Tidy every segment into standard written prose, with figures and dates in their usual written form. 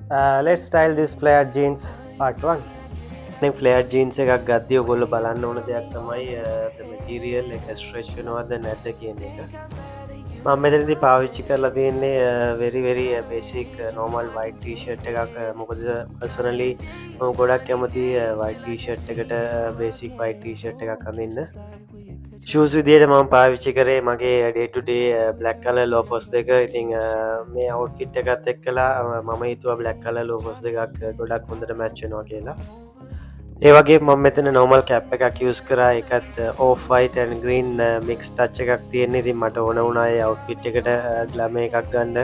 Let's style this flare jeans part 1. දැන් ෆ්ලෙයාර් jeans එකක් ගද්දි ඔයගොල්ලෝ බලන්න ඕන දෙයක් තමයි the material එක ස්ට්‍රෙච් වෙනවද නැද්ද කියන එක. මම මෙතනදී පාවිච්චි කරලා තියෙන්නේ very very basic normal white T-shirt එකක්. මොකද පර්සනලි මම ගොඩක් කැමති white T-shirt එකට බේසික් white T-shirt එකක් අඳින්න. ෂූස් විදියට මම පාවිච්චි කරේ මගේ ඩේ ටු ඩේ බ්ලැක් කලර් ලෝෆර්ස් දෙක. ඉතින් මේ අවුට්ෆිට් එකත් එක්කලා මම හිතුවා බ්ලැක් කලර් ලෝෆර්ස් දෙකක් ගොඩක් හොඳට මැච් වෙනවා කියලා. ඒ වගේ මම මෙතන නෝමල් කැප් එකක් යූස් කරා. ඒකත් off white and green mix touch එකක් තියෙන. ඉතින් මට ඕන වුණා ඒ අවුට්ෆිට් එකට ග්ලැමර් එකක් ගන්න.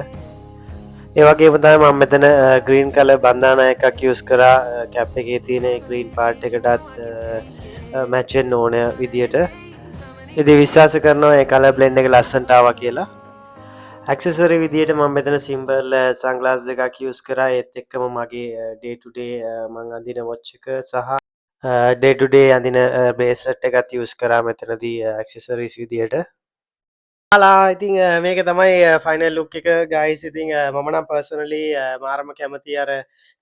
ඒ වගේම තමයි මම මෙතන ග්‍රීන් කලර් බන්දානා එකක් යූස් කරා, කැප් එකේ තියෙන ග්‍රීන් පාර්ට් එකටත් මැච් වෙන්න ඕන විදියට. ඉතින් විශ්වාස කරනවා ඒ කලර් බ්ලෙන්ඩ් එක ලස්සනට ආවා කියලා. ඇක්සසරි විදියට මම මෙතන සිම්පල් සන්ග්ලාස් දෙකක් යූස් කරා. ඒත් එක්කම මගේ ඩේ ටු ඩේ මං අඳින වොච් එක සහ ඩේ ටු ඩේ අඳින බ්‍රේස්ලට් එකත් යූස් කරා මෙතනදී ඇක්සසරීස් විදියට. අලා ඉතින් මේක තමයි ෆයිනල් ලුක් එක ගයිස්. ඉතින් මම නම් පර්සනලි මාරම කැමති අර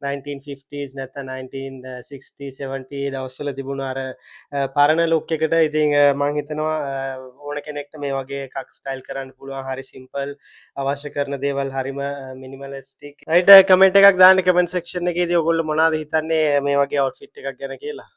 1950s නැත්නම් 1960 70 දවස්වල තිබුණ අර පරණ ලුක් එකට. ඉතින් මං හිතනවා ඕන කෙනෙක්ට මේ වගේ එකක් ස්ටයිල් කරන්න පුළුවන්. හරි සිම්පල්, අවශ්‍ය කරන දේවල් හරිම මිනිමලිස්ටික්. රයිට්, කමෙන්ට් එකක් දාන්න කමෙන්ට් සෙක්ෂන් එකේදී ඔයගොල්ලෝ මොනවද හිතන්නේ මේ වගේ අවුට්ෆිට් එකක් ගැන කියලා.